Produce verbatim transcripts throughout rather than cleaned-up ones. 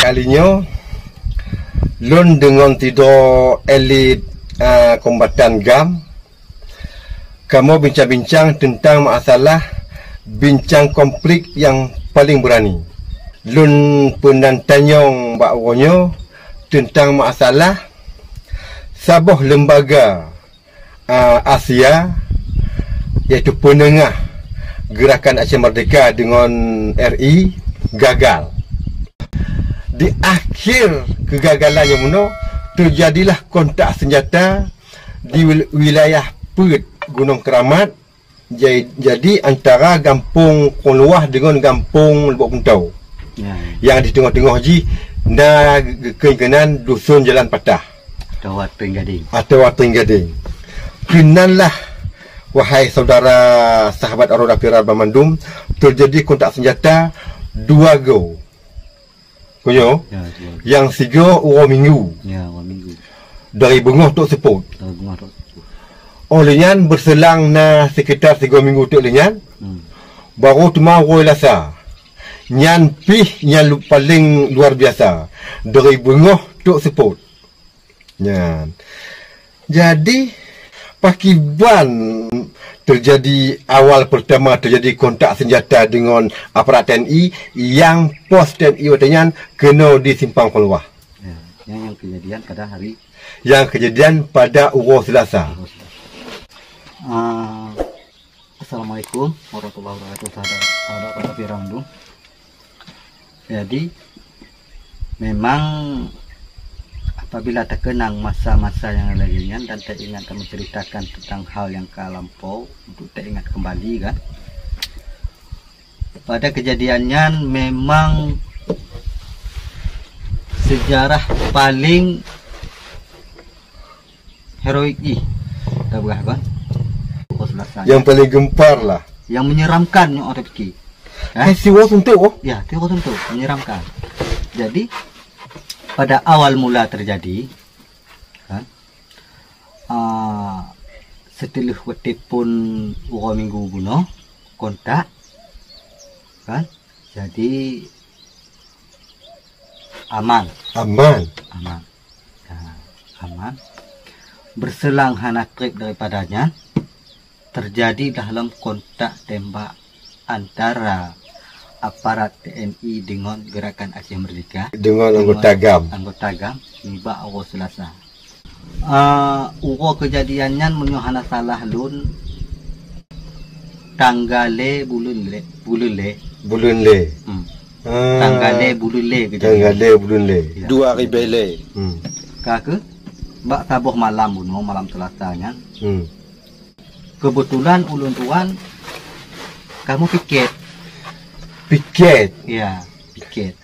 Kali nyoe, lôn deungon sidroe elit, a, kombatan GAM, kamoe bincang-bincang teuntang masalah bincang konflik nyang paleng beurani. Lôn peunan tanyong bak uroe nyoe teuntang masalah saboh leumbaga, a, Asia, yaitu peuneungah Geurakan Aceh Merdeka deungon R I, gagal. Di akhé keugagalan nyang meunoe, teujadilah kontak seunjata di wil-, wilayah peuet Gunong Keuramat, jai-, jadi antara gampông Krueng Luwah deungon gampông Lubok Punto. Ya. Nyang di teungoh-teungoh jih na geukheun keunan Dusun Jalan Patah. Atawa Tring Gading. Atawa Tring Gading. Keunanlah, wahai saudara sahabat Aurora Viral banmandum, teujadi kontak seunjata dua go. Konyoe, ya, dua go. Nyang sigo uroe Minggu. Ya, uroe Minggu. Dari beungoh trok seupôt. Dari beungoh trok seupôt. Óh lheueh nyan beuseulang na sekitar sigo minggu teuk lheueh nyan, hmm, baru teuma uroe Selasa. Nyan pih nyang lu-, paleng luar biasa. Dari beungoh trok seupôt. Nyan. Jadi, pakiban teujadi awal peurtama teujadi kontak seunjata deungon aparat T N I, nyang pos T N I watée nyan keunoe di Simpang Krueng Luwah. Ya, nyang, nyang keujadian pada hari. Nyang keujadian pada uroe Selasa. Uroe Selasa. Ah, Assalamualaikum warahmatullahi wabarakatuh, sahabat, sahabat Aurora Viral. Jadi, memang apabila takeunang masa-masa nyang lagée nyan dan taingat, tameuceuritakan teuntang hal nyang ka lampôh untuk taingat keumbali, kan. Pada keujadian nyan memang seujarah paleng heroik jih, tapeugah kon. Uroe Selasa. Nyang paleng geumpar lah. Nyang meunyeramkan nyoe, oh, tapiké. Eh? Eh, siwoe suntok, oh? Ya, siwoe suntok, meunyeramkan. Jadi, pada awal mula teujadi, kan, ah, siteuleuh watée phon uroe Minggu bunoe, kontak, kan? Jadi, aman. Aman. Aman. Ya, aman. Beuseulang hana treb daripada nyan, teujadi dalam kontak tembak antara aparat T N I deungon Geurakan Aceh Merdeka. Deungon anggota GAM. Anggota GAM nibak uroe Selasa. Ah, uroe keujadian nyan, meunyoe hana salah lôn, tanggai lhée buleuen lhée, buleuen lhée. Buleuen lhée. Hmm. Ah. Tanggai lhée buleuen lhée keujadian. Tanggai lhée buleuen lhée. Ya. Dua ribée lhée. Hmm. Ka keuh, bak saboh malam bunoe, malam Selasa nyan. Hmm. Keubeutulan ulôn tuan kamoe piket. Piket? Ya, piket.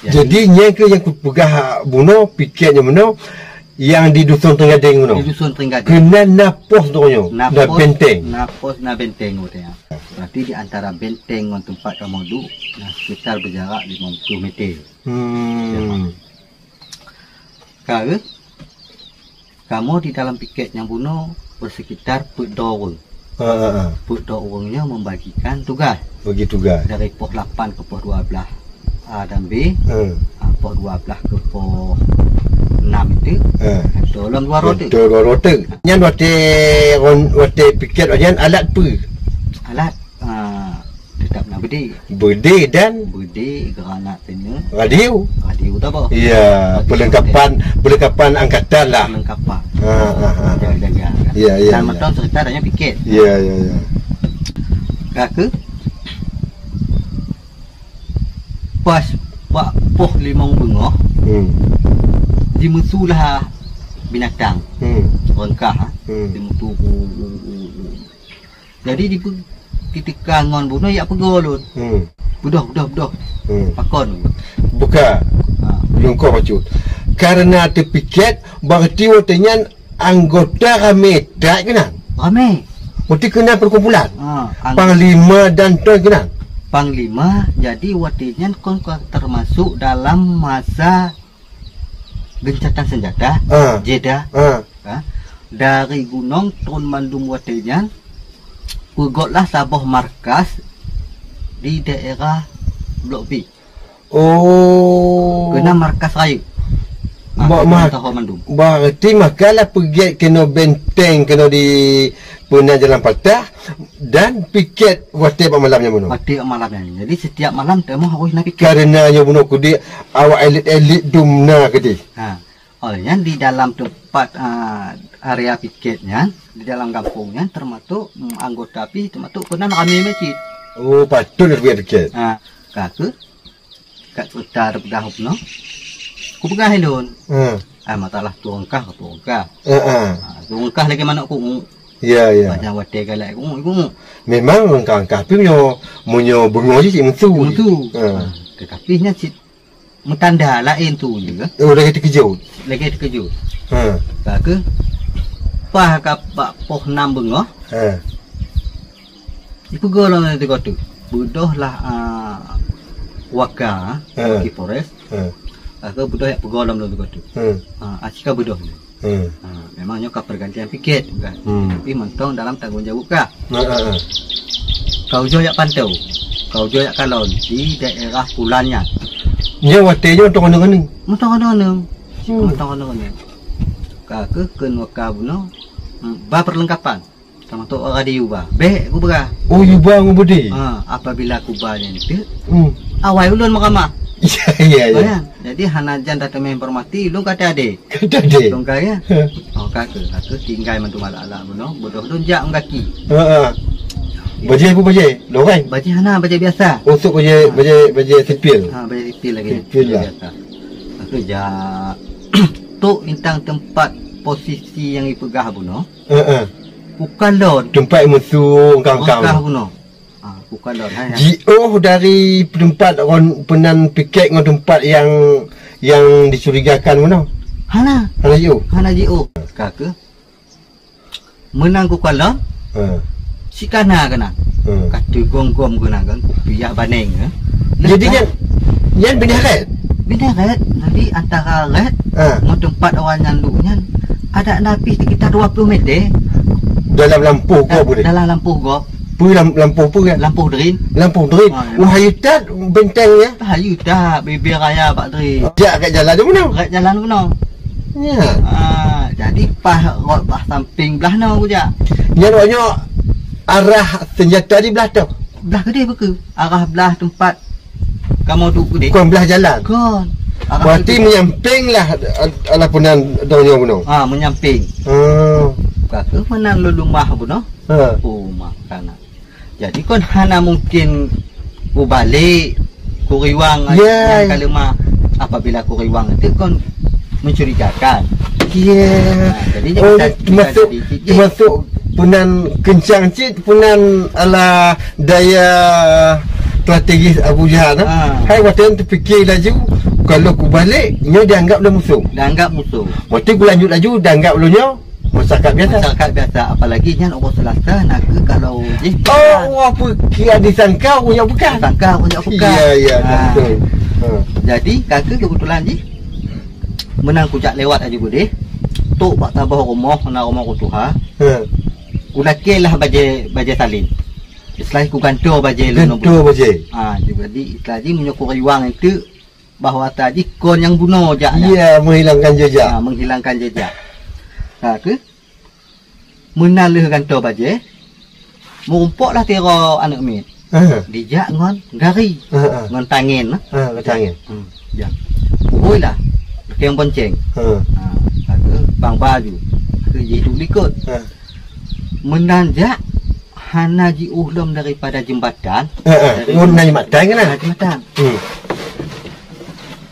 Ya. Jadi, nyan keuh nyang kupeugah bunoe, piket nyang bunoe, nyang di Dusun Tring Gading bunoe? Di Dusun Tring Gading. Keunan na pos donya, na benteng. Na pos, na benteng watée nyan. Berarti di antara benteng ngon teumpat kamoe duek, na sekitar beujarak lima puluh meter. Hmm. Ka keuh, kamoe di dalam piket nyang bunoe beusekitar peuet droe ureuëng. Ha, ha, ha. Peuet droe ureuëng nyoe membagikan tugas. Bagi tugas. Dari pos lapan ke pos dua belas A dan B, ha, ah, pos dua belas ke pos enam itu, ha, contoh lom dua droe teuk. Contoh dua droe teuk. Nyan watée ron-, watée piket nyan alat peue? Alat, ah, tetap na beudé. Beudé dan? Beudé, granat, teungeut. Radio? Radio tu apa? Ya, radio, perlengkapan, perlengkapan angkatan lah. Perlengkapan. Ha, ha, ha. Jaga-jaga, kan? Ya, ya, ya. Dan mantong cerita adanya piket. Ya, ya, ya. Ka keuh, pas bak poh limong beungoh, hmm, dimeusu lah binatang. Hmm. Rengkah, ha. Hmm. Dimeusu, u, u, u, u. Jadi, dipeu-, ketika ngon bunoe, jak peugoe lôn. Hmm. Beudôh, beudôh, beudôh. Hmm. Pakon. Buka. Ha. Lungkoh bacut. Karena teupiket, berarti watée nyan anggota ramé that keunan. Ramé. Berarti keunan perkumpulan. Ha, ang- Panglima dan tuan keunan. Panglima, jadi watée nyan kon ka termasuk dalam masa gencatan senjata, ah, jeda, ah, ha, dari gunong trôn mandum watée nyan, peugotlah saboh markas di daerah Blok B. Oh. Keunan markas rayeuk. Ah, Mak keunan Mat. Taho mandum. Berarti maka lah peugét keunoe benteng keunoe di peunan jalan patah dan piket watèe bak malam nyan bunoe. Watèe bak malam nyan. Jadi setiap malam teuma harus na piket. Karena nyoe bunoe keudeh awak elit-elit dum na keudeh. Ha. Oh, nyan di dalam tempat, ah, area piket nyan, di dalam gampông nyan termasuk, mm, anggota pih termasuk keunan ramé masjid. Oh, patut piket. Ha, ka keuh Kat serta teupeugah bunoe. Kupeugah lôn. Ha. Ah, masalah turun kah, turun kah. Ha, ha. Ah, turun kah lagèe manok ku'uk. Ya, ya. Macam watèe galak ku'uk, ku'uk. Memang langkah-langkah tu meunyoe, meunyoe beungoh jih cit meusu. Meusu. Ha. Ah, tetapi nyan cit meutanda laén tu je ke? Oh, lagèe teukeujot. Lagèe teukeujot. Ha. Ka keuh, paih ka bak poh nam beungoh. Ha. Jipeugah lom teuka tu. Beudôh lah, ah, waka, Ha. Waki Polres. Ha. Ka keuh beudôh jak peugah lom teuka tu. Ha. Ah, aci ka beudôh. Ha. Ah, memang nyoe ka pergantian piket, kan? Hmm. Tapi mantong dalam tanggung jawab kah? Ha, ha, ha. Kau jok jak pantau. Kau jok jak kalon di daerah Pulan nyan. Nyoe watèe nyoe mantong keuneuk-keuneuk. Mantong keuneuk-keuneuk. Hmm. Mantong keuneuk-keuneuk. Ka keuh kheun waka bunoe, hmm, ba perlengkapan. Sama tu orang di Yuba. Bèk kuba. Oh, Yuba ngon Budi? Ha, apabila kuba nyan tu, Hmm. awai ulôn mahkamah. Ya, ya, ya. Bayang. Jadi, hana jan tateumé hormati, ulôn kata adé. Kata adé. Ulôn kaya. Ha. Oh, ka keuh, ka keuh tinggai mandum alat-alat bunoe, beudôh lôn jak ngon gaki. Ha, ha. Bajèe peue bajèe? Loreng? Bajèe hana, bajèe biasa. Oh, sôk bajèe, Ha. bajèe, bajèe sipil? Ha, bajèe sipil lagèe. Sipil Bajèe lah. biasa. Ka keuh jak. Tu teuntang tempat posisi nyang ipeugah bunoe. Heeh. Bukan lôn. Teumpat meusu kang-kang. Kah bunoe. Ah, bukan lôn, hai, hai. Jiôh dari teumpat ron-, peunan piket ngon teumpat nyang, nyang dicurigakan bunoe? Hana. Hana jiôh? Hana jiôh. Ka keuh. Meunan kukalon, Ha. si kana keunan. Ha. Ka teugom-gom keunan kan, kupiah baneng, eh. Jadi Lepas nyan, nyan binèh rèt? Binèh rèt. Jadi antara rèt Ha. ngon teumpat awak nyan duek nyan, adak na pih sekitar dua puluh meter. Dalam lampôh gob Da-, boleh? Dalam lampôh gob. Peue lam-, lampôh peue kan? Lampôh drain. Lampôh drain. Ha, ya. Wah, hayeu that benteng ya? Hayeu that, bibir raya bak drain. Jak kat jalan tu mana? Kat jalan tu mana? Ya. Ah, jadi paih rot bak samping blah noe kujak. Nyan awak nyoe arah senjata di blah tu? Blah keudeh bukon. Arah blah tempat kamoe duek keudeh. Kon blah jalan? Kon. Arah Berarti keudeh. Menyamping lah, al-, alah peunan donya bunoe? Ah, menyamping. Oh. Ka keuh meunan lôn leumah bunoe. Ha. Oh, makanan. Jadi kon hana mungkin kubalek, kuriwang Ya. nyang ka leumah. Apabila kuriwang itu kon mencurigakan. Ya. Ha, jadi Oh, nyan bisa, bisa masuk, jadi sikit. Masuk peunan kencang cit, peunan ala daya strategis Abu Jahal, nah. Ha. Hai watèe nyan teupikir laju, kalau kubalek, nyoe dianggap lé musuh. Dianggap musuh. Waktu kulanjut laju, dianggap lé nyoe masyarakat biasa. Masyarakat biasa, apalagi nyan uroe Selasa, na keuh kalau jih Oh, wah, peue disangka ureueng nyang beukah. Disangka ureueng nyang beukah. Ya, ya, Ha. betul. Ha. Jadi, ka keuh kebetulan jih, meunan kujak lewat laju keudeh, trôk bak saboh rumoh, na rumoh ureueng tuha. Ha. Kulakèe lah bajèe, bajèe salén. Istilah kugantoe bajèe lôn Gantoe bajèe. Ha, jadi istilah jih meunyoe kuriwang itu, bahwa tadi kon nyang bunoe jak nyan. Ya, menghilangkan jejak. Ha, menghilangkan jejak. Ha, keuh. Meunan lheueh gantoe bajèe, meurumpok lah sidroe aneuk miet. Ha. Dijak ngon gari, Ha, ha. ngon tangen, nah. Ha, ngon tangen. Hmm, jak. Bubui lah, lukèe bonceng. Ha. Ha, ka keuh bang baju. Ka keuh jiduek likot. Ha. Meunan jak, hana jiôh lom daripada jeumbatan. Ha, ha. Dari Ngon na jeumbatan kan, nah? Na jeumbatan. Hmm.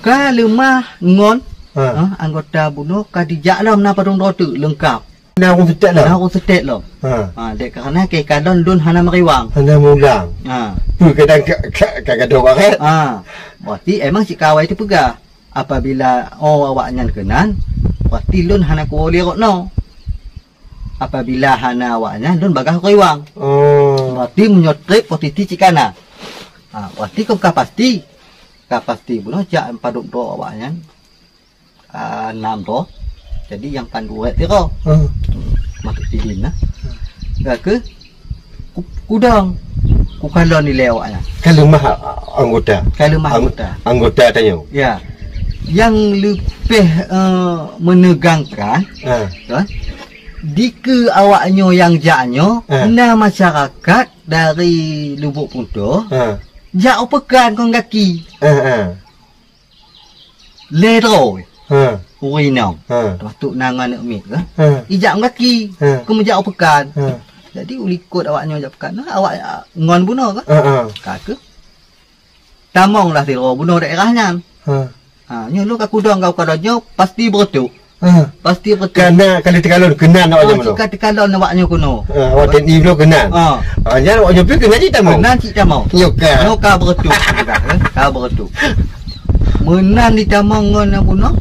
Ka leumah ngon, Ha. ha, anggota bunoe ka dijak lom na padum droe teuk leungkap. Na ureueng seutôt lom? Na ureueng seutôt lom. Ha. Ha, dek karena keu kalon lôn hana meuriwang. Hana meulang. Ha. Peue kadang ka, ka, ka gadoh barat. Ha. Berarti emang cit ka awai teupeugah. Apabila, oh, awaknyan keunan, berarti lôn hana kuwoe lé rot noe. Apabila hana awaknyan, lôn bagaih kuriwang. Oh. Berarti meunyoe trép posisi cit kana. Ha, berarti kon ka pasti. Ka pasti bunoe jak padum droe awaknyan. Ah, nam droe. Jadi nyang pan duek sidroe. Hmm. Maksud sidin nah. Ka keuh ku-, kudong. Bukan lon ilée awaknyan. Ka leumah a-, anggota. Ka leumah Ang-, anggota. Anggota tanyoe. Ya. Yang leubeh, eh, menegangkan, Ha. kan? Dikeue awaknyoe nyang jak nyoe, Ha. na masyarakat dari Lubuk Punto, Ha. jak u peukan kon gaki. Ha, ha. Lé droe. Ha. Ureueng inong. Ha. Termasuk na ngon aneuk miet ke? Ha. Ijak gaki. Ha. Keu meujak u peukan. Ha. Jadi, u likot awaknyoe jak peukan, awak, ngon bunoe ke? Ha, ha. Ka keuh. Tamong lah sidroe bunoe daerah nyan. Ha. Ha, nyoe lôn ka kudong, ka kudong nyoe pasti beureutuk. Ha. Pasti beureutuk. Kana kali teukalon keunan awak Ha, nyoe cit bunoe. Ka teukalon awaknyoe keunoe. Ha, awak T N I bunoe keunan. Ha. Ha, nyan awak nyoe pih keunan cit tamong. Keunan cit tamong. Nyoe ka. Nyoe ka beureutuk. Ka, eh, ka beureutuk. Meunan ditamong ngon bunoe.